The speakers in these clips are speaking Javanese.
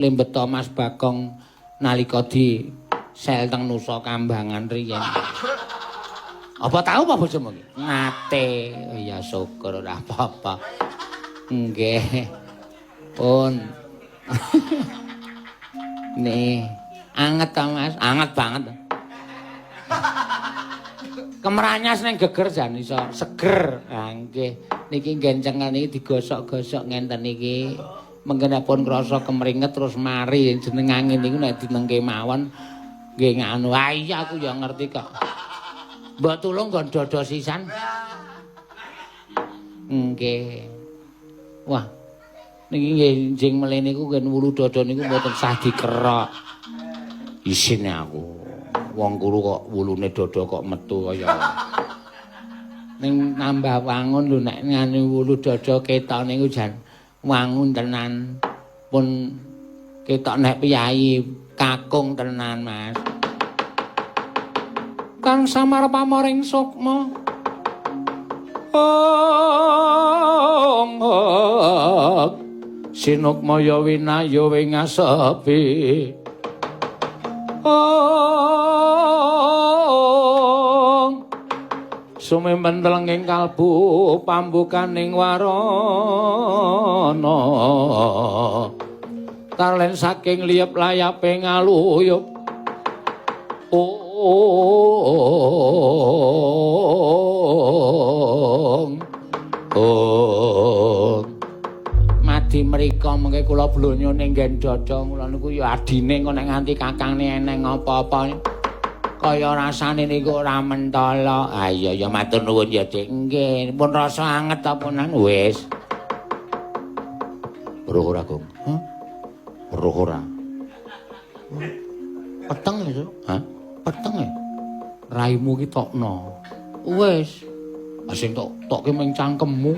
Lembeto Mas Bagong nalika di sel teng Nusa Kambangan riyen. Apa tau apa bojomu iki? Nate. Ya syukur ora apa-apa. Nggih. Pun. Nih, anget ta Mas? Anget banget. Kemeranyas ning geger jan iso seger. Ha nggih. Niki gencengan iki digosok-gosok ngenten iki. Mengkene pun krasa kemringet terus mari jeneng angin niku nek dinengke mawon nggih nganu. Ah iya aku ya ngerti kok. Mbok tulung nggon dada sisan. Nggih. Wah. Niki nggih njing mele niku nggih wulu dada niku mboten sah dikerok. Isin aku. Wong kuru kok wulune dada kok metu kaya. Ning nambah wangun lho nek nganu wulu dada ketok niku jan wangun tenan. Pun ketok nek piyayi kakung tenan, Mas. Kang samar pamoring sukma. Ong sinukmaya winayo wing asepi. Ong sumimpen telenging kalbu pambukaning warana. Tarlen saking liyep layape ngaluyup. Ong ong madi mriko mengke kula blonyo ning nggen dada kula niku ya adine engko nek nganti kakangne eneng apa-apa kaya rasane niku ora mentala. Ah iya ya matur nuwun ya Dik. Nggih, pun rasa anget apa nan wis. Weruh ora, Gong? Hah? Weruh ora? Peteng ya, Hah? Peteng ya? Raimu ki tokno. Wis. Ah sing tok tokke mung cangkemmu.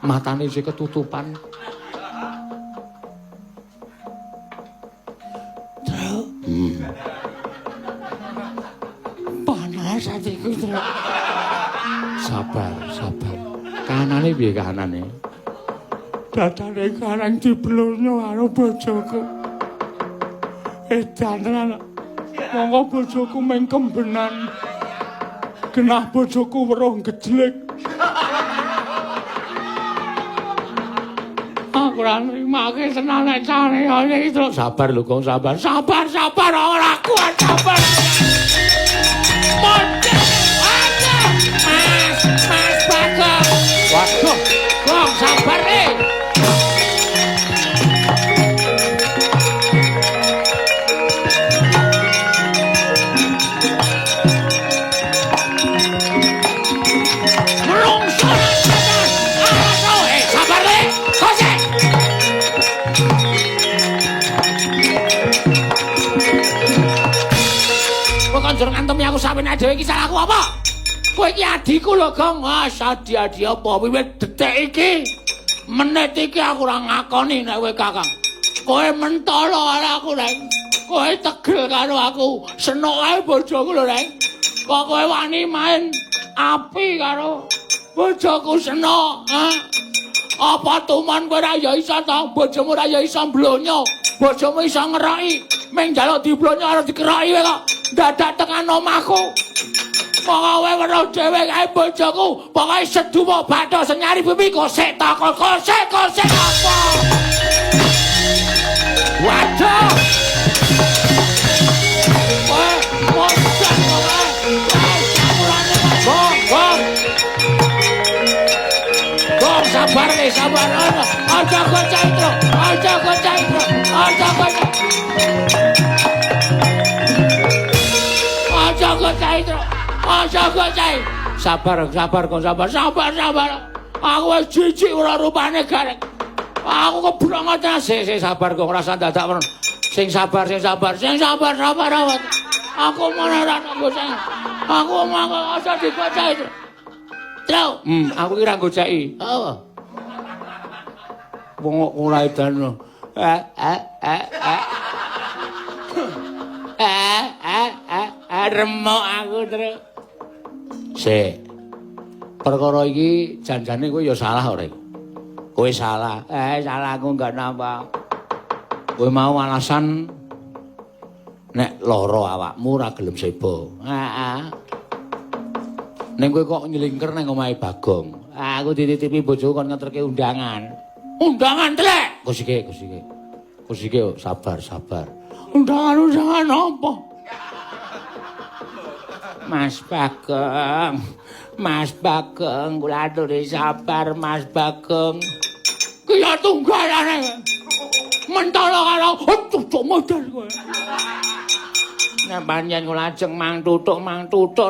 Matane isih ketutupan. Truk. Panas atiku, Truk. Sabar, sabar. Kahanane piye kahanane? Dadane karang diblonyo karo bojoku. Edan tenan. Monggo bojoku mung kembenan. Genah bojoku weruh gejlek. Aku ora nrimake tenan nek cane iki terus. Sabar lho, Gong, sabar. Sabar, sabar ora kuat sabar. Model. Mas, Mas Bagong. Waduh, Gong sabar nih. Njur ngantemi aku sawene dhewe iki salahku apa? Kowe iki adhiku lho, Gong. Mas, adi-adi apa wiwit detik iki? Menit iki aku ora ngakoni nek kowe kakang. Kowe mentolo karo aku, Reng. Kowe tegel karo aku. Senok ae bojoku lho, Reng. Kok kowe wani main api karo bojoku senok, ha? Apa tuman kowe ora ya iso to? Bojomu ora ya iso mblonyo. Bojomu iso ngeroki. Ming njaluk diblonyo karo dikeroki kowe kok. Dadak tekan omahku. Monggo kowe weruh dhewe kae bojoku. Pokoke seduwa batho senyari pipi kosek takon kosek kosek apa? Waduh. Wah, monster kowe. Gong, gong. Gong sabar nih, sabar. Aja gocah itu. Aja gocah itu. Aja gocah. Aja gocah itu. Aja gocah. Sabar, sabar, kok sabar, sabar, sabar. Aku wis jijik ora rupane garek. Aku kebrongot sik, sik sabar kok ora dadak men. Sing sabar, sing sabar, sing sabar, sabar awet. Aku mana ora gocah. Aku mau aja digocah itu. Truk. Aku ki ora goceki. Apa? Wong kok ora edan. Remuk aku terus. Sik. Perkara iki janjane kowe ya salah ora? Kowe salah. Salah aku enggak napa. Kowe mau alasan nek lara awakmu ora gelem seba. Heeh. Ning kowe kok nyelingker nang omahe Bagong. Aku dititipi bojoku kon ngeterke undangan. Undangan telek. Kusike, kusike. Kusike sabar, sabar. Undangan-undangan apa? Mas Bagong. Mas Bagong, kula aturi sabar Mas Bagong. Ki ya tunggalane. Mentolo karo tutuk modal kowe. Nek pancen kula ajeng mang tutuk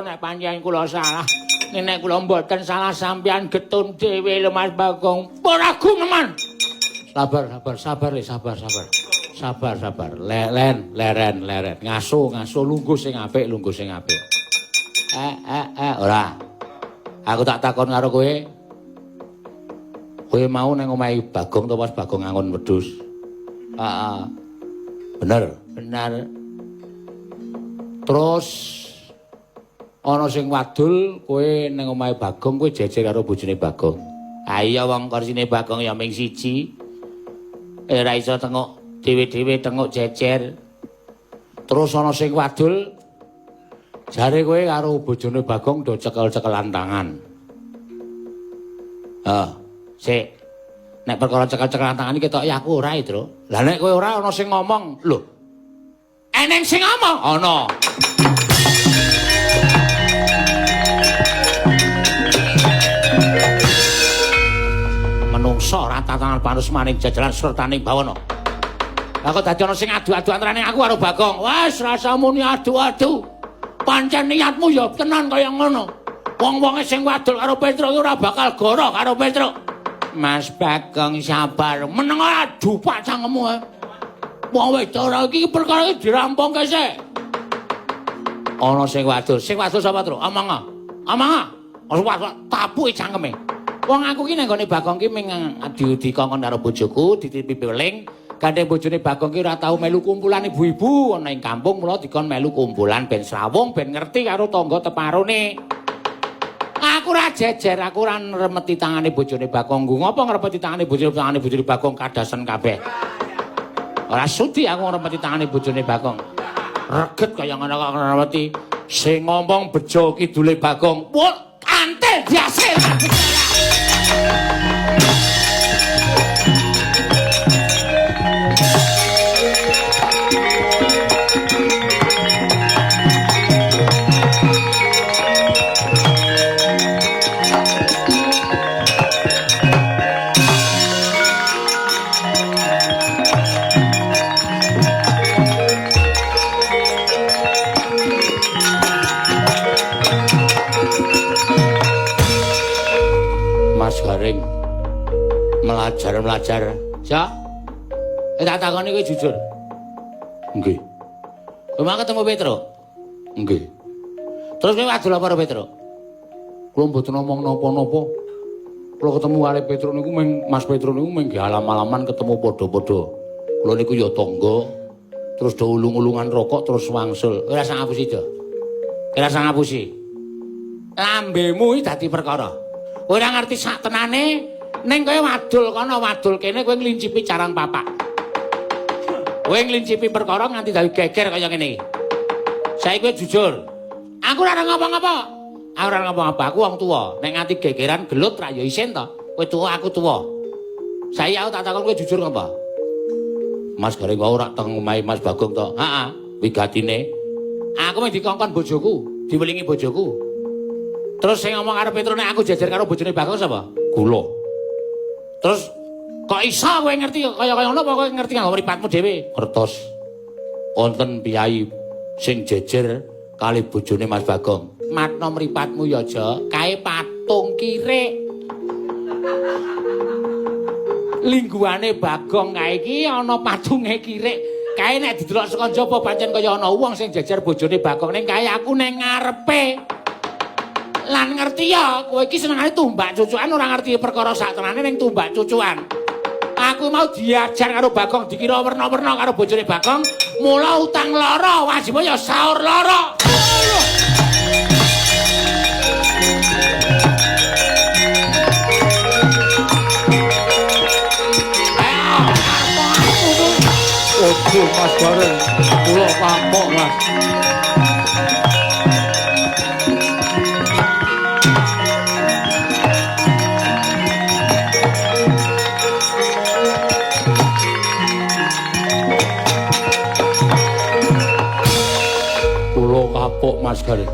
nek pancen kula salah. Nek kula mboten salah sampeyan getun dhewe lho Mas Bagong. Ora guneman. Sabar, sabar, sabar le, sabar, sabar. Sabar, sabar. Leren, leren, leren. Ngaso, ngaso lungguh sing apik, lungguh sing apik. Ora. Aku tak takon karo kowe. Kowe mau nang omahe Bagong to pas Bagong ngangon wedhus? Heeh. Bener, bener. Terus ana sing wadul kowe nang omahe Bagong kowe jejer karo bojone Bagong. Ha iya wong kursine Bagong ya ming siji. Ora iso tengok dhewe-dhewe tengok jejer. Terus ana sing wadul jare kowe karo bojone Bagong do cekel-cekelan tangan. Heeh, sik. Nek perkara cekel-cekelan tangan iki ketok ya aku ora, Tru. Lah nek kowe ora ana sing ngomong, lho. Eneng sing ngomong? Ana. Menungso ora tatangan panus maning jajaran sertaning bawana. Lah kok dadi ana sing adu-adu antarane aku karo Bagong. Wes rasa muni adu-adu. Pancen niatmu ya tenan kaya ngono. Wong-wonge sing wadul karo Petruk ora bakal goro karo Petruk. Mas Bagong sabar, meneng ora dupak cangkemmu. Wong wedok ora iki perkara iki dirampungke sik. Ana sing wadul, sing wadul sapa, Truk? Omong. Omong. Ora tapuki cangkeme. Wong aku ki nang gone Bagong ki ming dikongkon karo bojoku, dititipi weling. Gandeng bojone Bagong ki ora tau melu kumpulan ibu-ibu ana ing kampung, mula dikon melu kumpulan ben srawung ben ngerti karo tangga teparone. Aku ora jejer, aku ora ngremeti tangane bojone Bagong. Nggo ngopo ngremeti tangane bojone Bagong kadasen kabeh. Ora sudi aku ngremeti tangane bojone Bagong. Reget kaya ngono kok ngremeti. Sing ngomong bejo kidule Bagong. Wah, antil diasil. Mas Gareng melajar-melajar. Ja. Tak takoni kowe jujur. Nggih. Kowe mau ketemu Petruk? Nggih. Terus kowe wadul apa karo Petruk? Kula mboten ngomong napa-napa. Kula ketemu karo Petruk niku ming Mas Petruk niku ming alam-alaman ketemu padha-padha. Kula niku ya tangga. Terus do ulung-ulungan rokok terus wangsul. Ora sang ngapusi, Jo. Ora sang ngapusi. Lambemu iki dadi perkara. Kowe ora ngerti sak tenane ning kowe wadul kono wadul kene kowe nglincipi carang papak. Kowe nglincipi perkara nganti dadi geger kaya ngene iki. Saiki kowe jujur. Aku ora ngapa-ngapa. Aku ora ngapa-ngapa, aku wong tuwa. Nek nganti gegeran gelut ra ya isin to. Kowe tuwa, aku tuwa. Saiki aku tak takon kowe jujur ngapa? Mas Gareng wae ora teng omahe Mas Bagong to. Heeh, wigatine. Aku mung dikongkon bojoku, diwelingi bojoku. Terus sing ngomong karo Petruk nek aku jejer karo bojone Bagong sapa? Kula. Terus kok iso kowe ngerti kaya-kaya ngono apa kowe ngerti nganggo mripatmu dhewe? Ngertos. Wonten piyai sing jejer kali bojone Mas Bagong. Matno mripatmu ya, Jo. Kae patung kirik. Lingguane Bagong kae iki ana patunge kirik. Kae nek didelok saka njaba pancen kaya ana wong sing jejer bojone Bagong ning kae aku ning ngarepe. Lan ngerti ya, kowe iki senengane tumbak cucukan ora ngerti perkara sak tenane ning tumbak cucukan. Aku mau diajar karo Bagong dikira werna-werna karo bojone Bagong, mula utang lara, wajib ya saur lara. Aduh Mas Gareng, kula kapok Mas. Kula kapok Mas Gareng.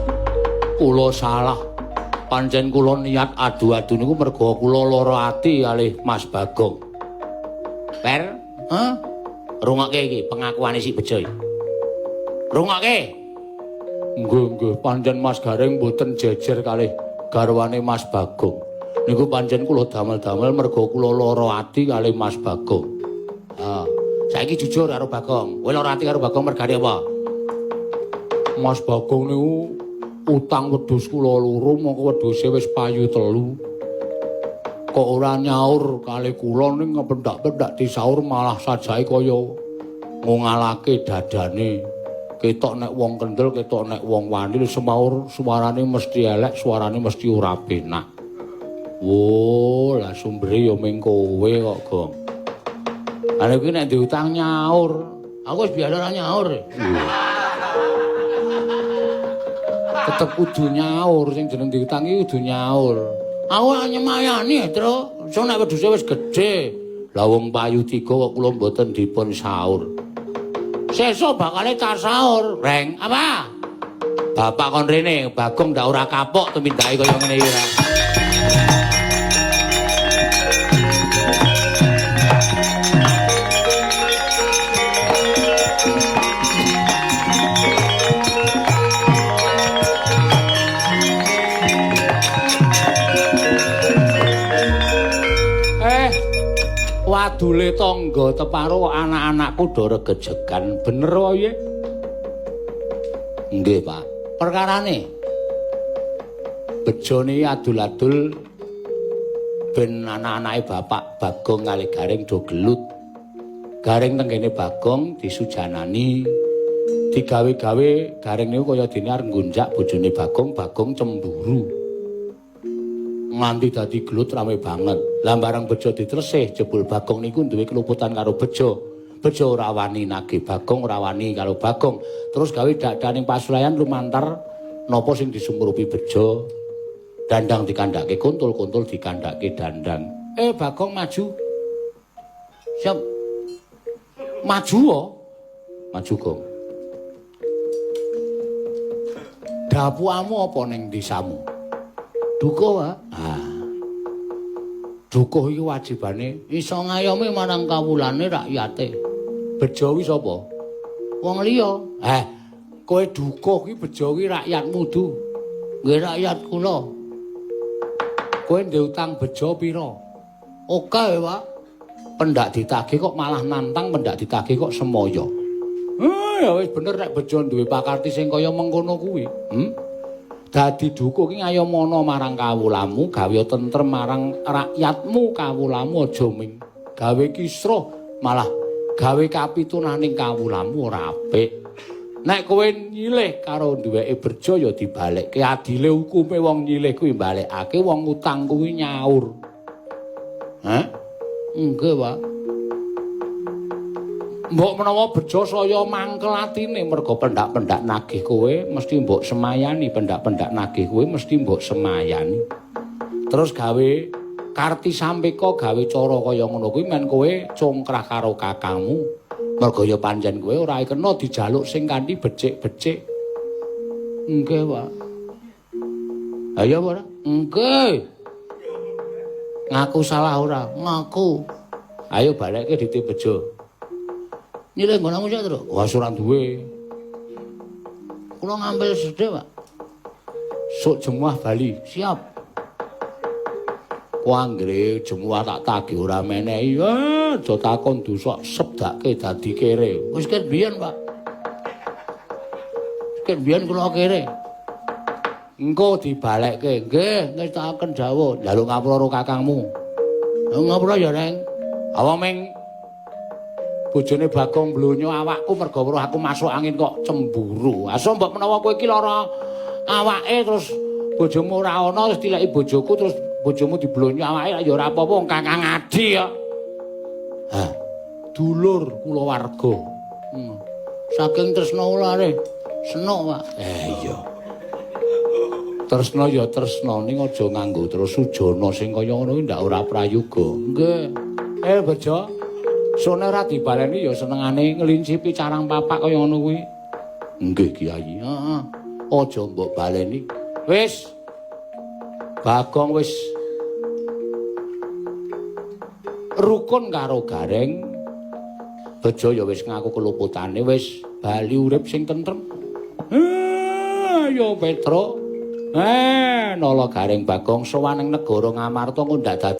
Kula salah. Pancen kula niat adu-adu niku mergo kula lara ati kalih Mas Bagong. Per, hah? Rungokke iki pengakuane si Bejo iki. Rungokke. Nggih, nggih, pancen Mas Gareng mboten jejer kalih garwane Mas Bagong. Niku pancen kula damel-damel mergo kula lara ati kalih Mas Bagong. Ha, saiki jujur karo Bagong. Kowe lara ati karo Bagong mergane apa? Mas Bagong niku utang wedhus kula loro, mongko wedhuse wis payu telu. Kok ora nyaur kalih kula ning pendak-pendak disaur malah sajake kaya ngongalake dadane. Ketok nek wong kendel, ketok nek wong wani semaur suarane mesti elek, suarane mesti ora penak. Wo, lah sumbere ya ming kowe kok, Gong. Lah iki nek diutang nyaur, aku wis biasa ora nyaur. Tetep kudu nyaur, sing jeneng diutang iki kudu nyaur. Aku nyemayani, Tru. So nek wedhuse wis gedhe. Lah wong payu tiga kok kula mboten dipun saur. Sesuk bakale tak saur, Reng. Apa? Bapak kon rene, Bagong ndak ora kapok tumindake kaya ngene iki ora. Wadule tangga teparo anak-anakku do regejegan bener wae. Nggih, Pak. Perkarane bejone adul-adul ben anak-anake Bapak Bagong kalih Gareng do gelut. Gareng tenggene Bagong disujanani, digawe-gawe Gareng niku kaya dene arep nggonjak bojone Bagong, Bagong cemburu. Nganti dadi gelut rame banget. Lah bareng Bejo ditresih, jebul Bagong niku duwe keluputan karo Bejo. Bejo ora wani nagih Bagong, ora wani karo Bagong. Terus gawe dakdaning pasulayan lumantar napa sing disumurupi Bejo. Dandang dikandhake kuntul, kuntul dikandhake dandang. Bagong maju. Siap. Maju oh. Maju, Gong. Dapuamu apa ning desamu? Dukuh, Pak. Ah. Dukuh iki wajibane iso ngayomi marang kawulane rakyate. Bejo kuwi sapa? Wong liya. Kowe dukuh kuwi bejo kuwi rakyatmu, Du. Nggih rakyat kula. Kowe ndek utang bejo pira? Oke, Pak. Pendak ditagih kok malah nantang, pendak ditagih kok semoyo. Ya wis bener nek bejo duwe pakarti sing kaya mengkono kuwi. Dadi dukuh ki ngayomana marang kawulamu, gawe tentrem marang rakyatmu, kawulamu aja ming gawe kisruh, malah gawe kapitunaning kawulamu ora apik. Nek kowe nyilih karo duweke berjo ya dibalekke, adile hukume wong nyilih kuwi balekake, wong utang kuwi nyaur. Hah? Nggih, Pak. Mbok menawa bejo saya mangkel atine mergo pendak-pendak nagih kowe mesti mbok semayani, pendak-pendak nagih kowe mesti mbok semayani. Terus gawe karti sampeka, gawe cara kaya ngono kuwi men kowe congkrah karo kakangmu. Mergo ya pancen kowe ora kena dijaluk sing kanthi becik-becik. Nggih, Pak. Ayo ora? Nggih. Ngaku salah ora? Ngaku. Ayo balekke dite bejo. Nyilih nggonamu sik, Tru. Wah, ora duwe. Kula ngambil sedhe, Pak. Sok jemuah bali. Siap. Ku anggere jemuah tak tagih ora menehi. Aja takon dosa sebdake dadi kere. Wis ket biyen, Pak. Ket biyen kula kere. Engko dibalekke. Nggih, ngestakaken dawuh. Njaluk ngapura karo kakangmu. Ngapura ya, Reng. Awang ming bojone Bagong blonyo awakku mergo weruh aku masuk angin kok cemburu. Aso mbok menawa kowe iki lara awake terus bojomu ora ana terus dileki bojoku terus bojomu diblonyo awake ya ora apa-apa wong kakang adi ya. Hah. Dulur kulawarga. Saking tresna ulare. Senok, Pak. Iya. Tresna ya tresna ning aja nganggo terus sujana sing kaya ngono kuwi ndak ora prayoga. Nggih. Bejo. Sone ora dibaleni ya senengane ngelincipi carang papak kaya ngono kuwi. Nggih, Kiai. Heeh. Aja mbok baleni. Wis. Bagong wis rukun karo Gareng. Bejo ya wis ngaku keluputane, wis bali urip sing tentrem. Ayo Petro. Nala Gareng Bagong sowan ning negara Ngamarta ngundhak dadi